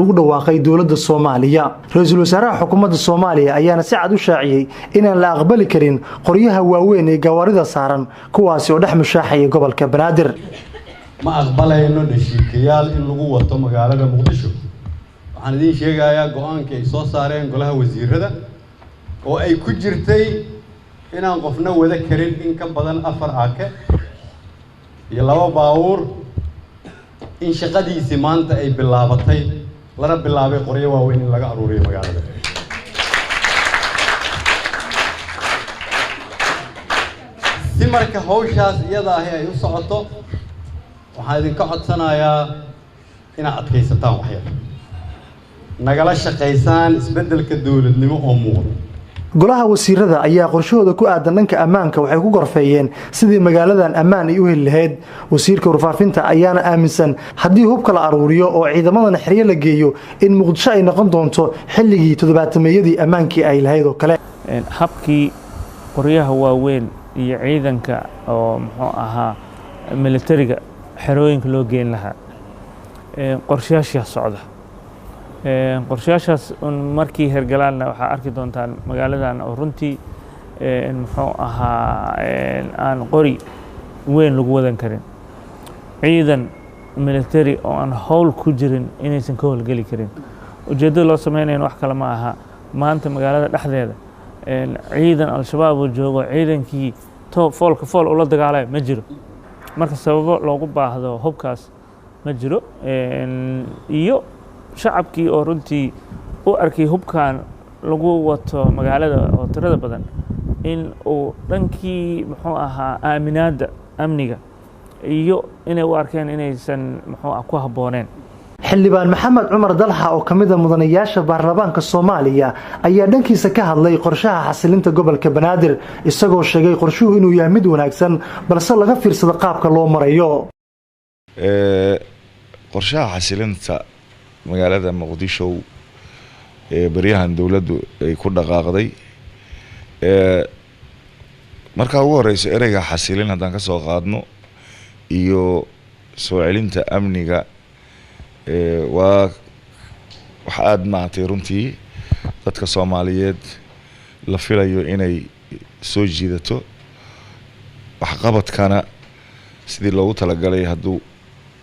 Ugu dhawaaqay dowladda Soomaaliya. Ra-iisul wasaaraha xukuumadda Soomaaliya ayaana si cad u shaaciyey inaan la aqbali karin qoryaha waaweyn ee gawaarida saaran, kuwaasi oo dhex mushaaxaya gobolka Banaadir. Ma aqbalayno dhashiikayaal in lagu wato magaalada Muqdisho. Waxaan idiin sheegayaa go-aankii ay soo saareen golaha wasiirada oo ay ku jirtay inaan qofna wada karin in ka badan afar aake iyo laba baabuur, in shaqadiisii maanta ay bilaabatay, lana bilaabay qoryo waaweyn in laga aruuriyo magaalada. Si marka hawshaas iyada ahi ay u socoto, waxaan idinka codsanayaa inaad adkaysataan, waxyar nagala shaqaysaan isbeddelka dowladnimo oo muuqda. Golaha wasiirada ayaa qorshahooda ku aadan dhanka ammaanka waxay ku gorfeeyeen sidii magaaladan ammaan ay u heli lahayd. Wasiirka warfaafinta ayaana aaminsan haddii hubka la aruuriyo oo ciidamadana xeryo la geeyo, in Muqdisho ay noqon doonto xilligii toddobaatameeyadii ammaankii ay lahayd oo kale. Habkii qoryaha waaweyn iyo ciidanka oo muxuu ahaa militariga xerooyinka loo geyn lahaa, qorshayaashaa socda. Qorshayaashaas un markii hergalaanna waxaa arki doontaan magaaladan oo runtii muxuu ahaa aan qori weyn lagu wadan karin, ciidan military oo aan howl ku jirin inaysan ka howlgeli karin. Ujeeddada loo sameynayana wax kale ma aha. Maanta magaalada dhexdeeda ciidan Al-Shabaab uu joogo, ciidankii to foolka fool ula dagaalaya ma jiro. Marka sababo loogu baahdo hubkaas ma jiro, iyo shacabkii oo runtii u arkay hubkan lagu wato magaalada oo tirada badan in uu dhankii muxuu ahaa aaminaadda amniga iyo inay u arkeen inaysan muxuu ah ku habbooneen. Xildhibaan Maxamed Cumar Dalxa oo ka mid a mudanayaasha baarlamaanka Soomaaliya ayaa dhankiisa ka hadlay qorshaha xasilinta gobolka Banaadir, isagoo sheegay qorshuhu inuu yahay mid wanaagsan, balse laga fiirsado qaabka loo marayo. Qorshaha xasilinta magaalada Muqdisho ee beryahan dowladdu ay ku dhaqaaqday, markaa ugu horeyso ereyga xasilin haddaan ka soo qaadno iyo soo celinta amniga, waa wax aada maaragtay runtii dadka Soomaaliyeed la filayo inay soo jiidato. Waxqabadkana sidii loogu talagalay hadduu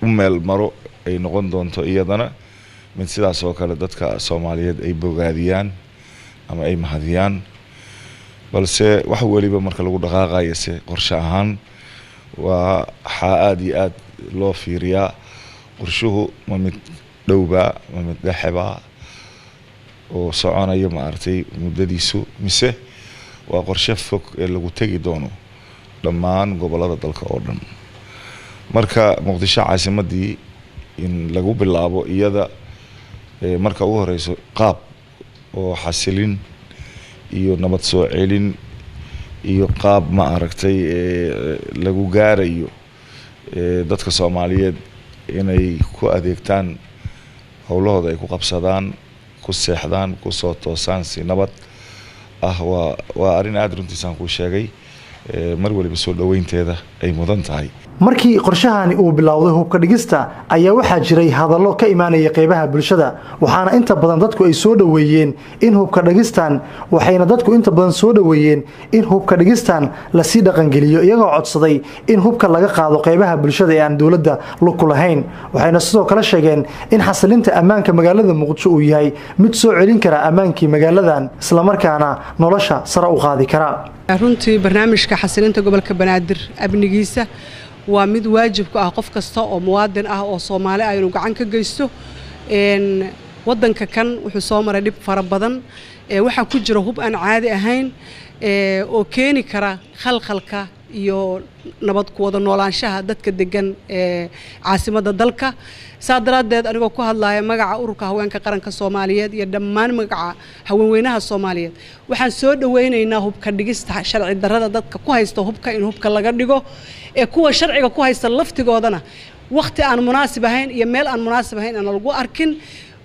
u meel maro ay noqon doonto iyadana mid sidaas oo kale dadka Soomaaliyeed ay bogaadiyaan ama ay mahadiyaan. Balse wax weliba marka lagu dhaqaaqayo se qorshe ahaan, waa waxaa aada iyo aada loo fiiriyaa qorshuhu ma mid dhowbaa, ma mid dhexebaa oo soconayo maaragtay muddadiisu, mise waa qorshe fog ee lagu tegi doono dhammaan gobollada dalka oo dhan. Marka Muqdisho caasimadii in lagu bilaabo iyada marka ugu horeyso qaab oo xasilin iyo nabad soo celin iyo qaab ma aragtay lagu gaarayo dadka Soomaaliyeed inay ku adeegtaan, howlahooda ay ku qabsadaan, ku seexdaan, kusoo toosaan si nabad ah, waa arrin aada runtiisaan kuu sheegay mar waliba soo dhoweynteeda ay mudan tahay. Markii qorshahani uu bilowday hubka dhigista ayaa waxaa jiray hadallo ka imaanaya qeybaha bulshada, waxaana inta badan dadku ay soo dhoweeyeen in hubka dhigistan, waxayna dadku inta badan soo dhoweeyeen in hubka dhigistan lasii dhaqangeliyo, iyagoo codsaday in hubka laga qaado qeybaha bulshada ee aan dowladda lug ku lahayn. Waxayna sidoo kale sheegeen in xasilinta ammaanka magaalada Muqdisho uu yahay mid soo celin kara ammaankii magaaladan, islamarkaana nolosha sare u qaadi kara. Runtii barnaamijka xasilinta gobolka Banaadir amnigiisa waa mid waajib ku ah qof kasta oo muwaadin ah oo Soomaali ah inuu gacan ka geysto. Waddanka kan wuxuu soo maray dhib fara badan, waxaa ku jira hub aan caadi ahayn oo keeni kara khalkhalka iyo nabad ku wada noolaanshaha dadka degan ee caasimadda dalka. Saa daraaddeed, anigoo ku hadlaya magaca Ururka Haweenka Qaranka Soomaaliyeed iyo dhammaan magaca haweenweynaha Soomaaliyeed, waxaan soo dhoweynaynaa hubka dhigista sharci darrada dadka ku haysta hubka, in hubka laga dhigo, ee kuwa sharciga ku haysta laftigoodana wakhti aan munaasib ahayn iyo meel aan munaasib ahayn aan lagu arkin,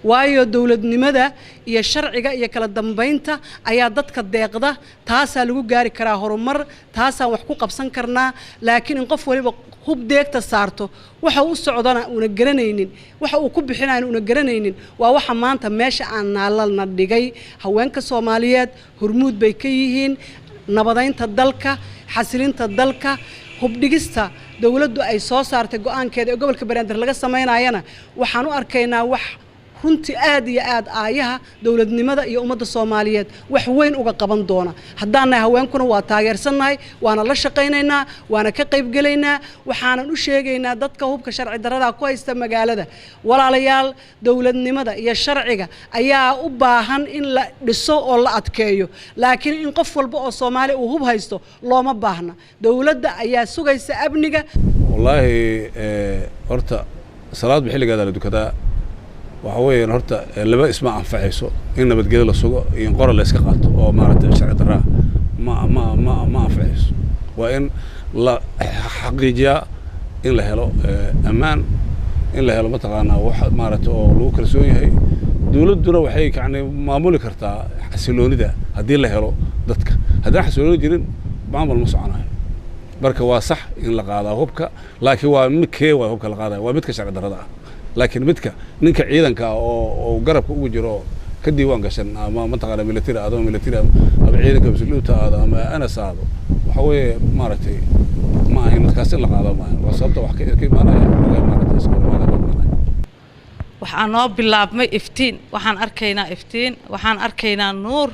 waayo dowladnimada iyo sharciga iyo kala dambaynta ayaa dadka deeqda. Taasaa lagu gaari karaa horumar, taasaan wax ku qabsan karnaa. Laakiin in qof waliba Hub deegta saarto, waxa u socdana una garanaynin, waxa uu ku bixinayna una garanaynin, waa waxa maanta meesha aan naalalna dhigay. Haweenka Soomaaliyeed hormuud bay ka yihiin nabadaynta dalka, xasilinta dalka. Hubdhigista dowladdu ay soo saartay go'aankeeda ee gobolka Banaadir laga samaynayana waxaan u arkaynaa wax runtii aad iyo aad aayaha dowladnimada iyo ummadda Soomaaliyeed wax weyn uga qaban doona. Haddaan nahay haweenkuna waa taageersannahay, waana la shaqaynaynaa, waana ka qaybgelaynaa. Waxaanan u sheegaynaa dadka hubka sharci darrada ku haysta magaalada: walaalayaal, dowladnimada iyo sharciga ayaa u baahan in la dhiso oo la adkeeyo, laakiin in qof walba oo Soomaali uu hub haysto looma baahna. Dowladda ayaa sugaysa amniga. Wallaahi horta salaad ba xilligeeda la dukadaa. Waxa weeyaan horta laba isma anfacayso, in nabadgelyo la sugo iyo in qoral la iska qaato oo maaragtay sharci darraa ma anfacayso. Waa in la xaqiijiyaa in la helo ammaan, in la helo mataqaanaa wax maaragtay oo lagu kalsoon yahay. Dowladduna waxay yani maamuli kartaa xasiloonida haddii la helo dadka. Haddaan xasilooni jirin, maamul ma soconayo. Marka waa sax in la qaadaa hubka, laakiin waa midkee waa hubka la qaadaya? Waa midka sharci darrada ah. Laakiin midka ninka ciidanka ah oo garabka ugu jiro oo ka diiwaan gashan, ama mataqaana military aado, ama military ama ciidanka mas'uuliyadda aado, ama anas aado, waxa weeye maaragtay ma ahayn midkaas in la qaado, ma ahayn. Waa sababta wax ka imaanaya xoogay maaragtay iska imaanaya. Waxaa noo bilaabmay iftiin, waxaan arkaynaa iftiin, waxaan arkaynaa nuur.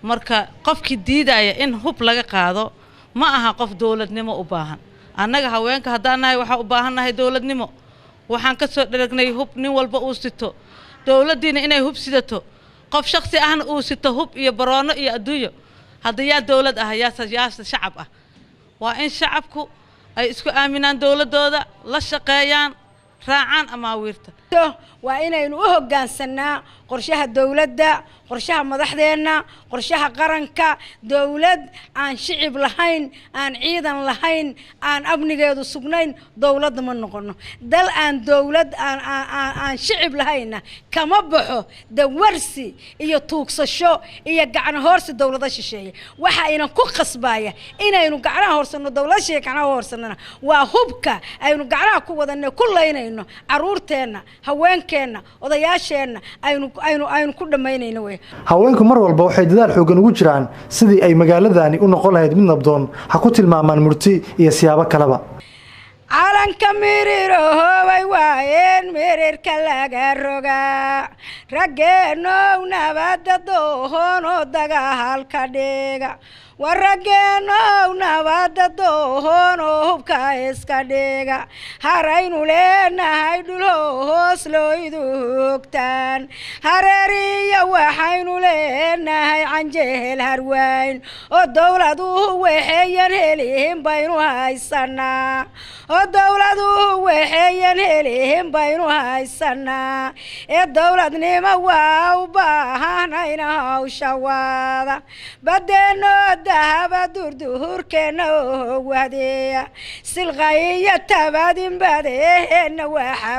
Marka qofkii diidaya in hub laga qaado ma aha qof dowladnimo u baahan. Annaga haweenka haddaan nahay waxaa u baahan nahay dowladnimo. Waxaan ka soo dharagnay hub nin walba uu sito, dowladdiina inay hub sidato, qof shaksi ahna uu sito hub iyo baroono iyo adduunyo. Hadda yaa dowlad ah, yaase shacab ah? Waa in shacabku ay isku aaminaan dowladdooda, la shaqeeyaan, raacaan amaawiirta. Waa inaynu u hogaansannaa qorshaha dowladda, qorshaha madaxdeenna, qorshaha qaranka. Dowlad aan shicib lahayn, aan ciidan lahayn, aan amnigeedu sugnayn, dowladda ma noqono. Dal aan dowlad aan shicib lahaynna kama baxo dawarsi iyo tuugsasho iyo gacno hoorsi dowlada shisheeye. Waxa aynan ku khasbaya inaynu gacnaha hoorsanno dowlada shisheeye, gacnaha hoorsanana waa hubka aynu gacnaha ku wadanne, ku laynayno caruurteenna, haweenkeenna, odayaasheenna, aynu ku dhammaynayno wey. Haweenku mar walba waxay dadaal xooggan ugu jiraan sidii ay magaaladani u noqon lahayd mid nabdoon, ha ku tilmaamaan murti iyo siyaabo kaleba. Calanka mirirhoobay waayeen mirirka laga rogaa. Raggeenow nabadda doohoonoo dagaalka dhiga, war raggeenow nabadda doohoonoo hubka iska dhiga. Haraynu leenahay dhulho hoos looydu hogtaan hareeriya, waxaynu leenahay canjehel harwayn oo dowladuhu waxeeyan helihin baynu haysanaa, oo dowladuhu waxeeyan helihin baynu haysanaa. Ee dowladnimo waa u baahanayna hawsha waada badeenoo dahaba, durduhurkeenna oo wahdeeya silqayiyo tabadinbadeeheenna waxaa.